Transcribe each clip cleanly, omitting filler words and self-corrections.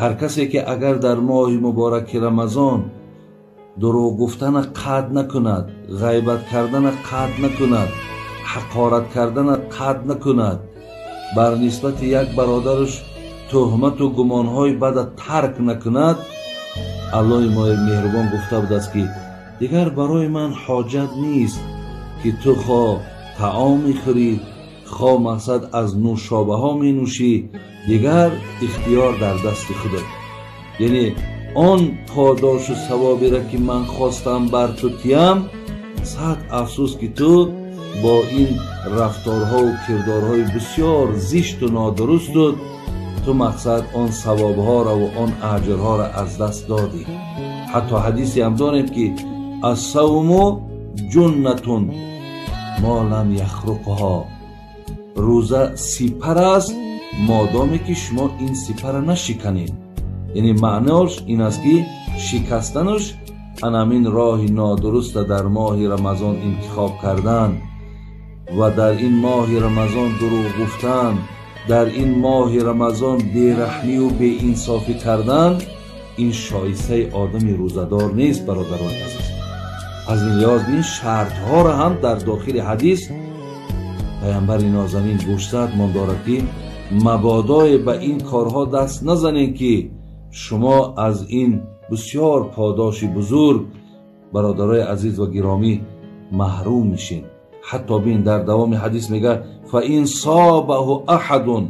Ҳар касе ки агар дар моҳи мубораки Рамазон дурӯғ гуфтана қатъ накунад, ғайбат кардана қатъ накунад, ҳақорат кардана қатъ накунад, бар нисбати як бародараш туҳмату гумонҳои бада тарк накунад, Аллоҳи меҳрубон гуфта будааст ки дигар барои ман ҳоҷат нест ки ту хо таом мехӯрӣ, хо мақсад аз нӯшобаҳо менӯшӣ, дигар ихтиёр дар дасти худат. Яъне он подошу савоберо ки ман хостам бар ту тиям, сад афсӯс ки ту бо ин рафторҳову кирдорҳои бисёр зишту нодурусту ту мақсад он савобҳоро ва он аҷрҳоро аз даст додӣ. Ҳатто ҳадисе ҳам дорем ки ассавму ҷуннатун мо лам яхруқҳо, рӯза сипар аст модоме ки шумо ин сипарро нашиканед. Яъне маънош ин аст ки шикастанаш анамин роҳи нодуруста дар моҳи Рамазон интихоб кардан ва дар ин моҳи Рамазон дурӯғ гуфтан, дар ин моҳи Рамазон бераҳмию беинсофӣ кардан, ин шоистаи одами рӯзадор нест, бародарони азиз. Аз ин лиҳоз ин шартҳоро ҳам дар дохили ҳадис паямбари нозанин гӯшзад мон дорад ки мабодое ба ин корҳо даст назанед ки шумо аз ин бисёр подоши бузург, бародарои азиз ва гиромӣ, маҳрум мешед. Ҳатто бин дар давоми ҳадис мегӯяд фаин собаҳу аҳадун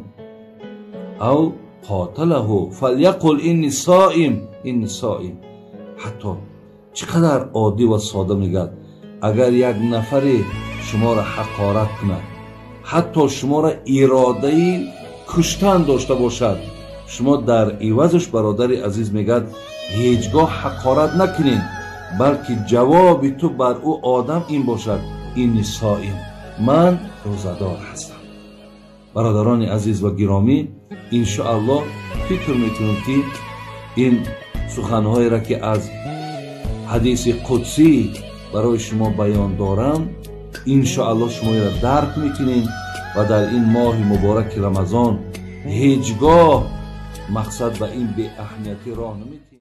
ав қоталаҳу фаляқул инни соим, инни соим. Ҳатто чӣ қадар оддӣ ва сода мегӯяд, агар як нафаре шуморо ҳақорат кунад, ҳатто шуморо иродаи куштан дошта бошад, шумо дар ивазаш, бародари азиз, мегӯяд ҳеҷ гоҳ ҳақорат накунед, балки ҷавоби ту бар ӯ одам ин бошад: инни соим, ман рӯзадор ҳастам. Бародарони азиз ва гиромӣ, иншоаллоҳ фикр мекунем ки ин суханҳоеро ки аз ҳадиси қудсӣ барои шумо баён дорам, иншоаллоҳ шумо инро дарк мекунед ва дар ин моҳи мубораки Рамазон ҳеҷ гоҳ мақсад ба ин беаҳамиятӣ роҳ намедиҳед.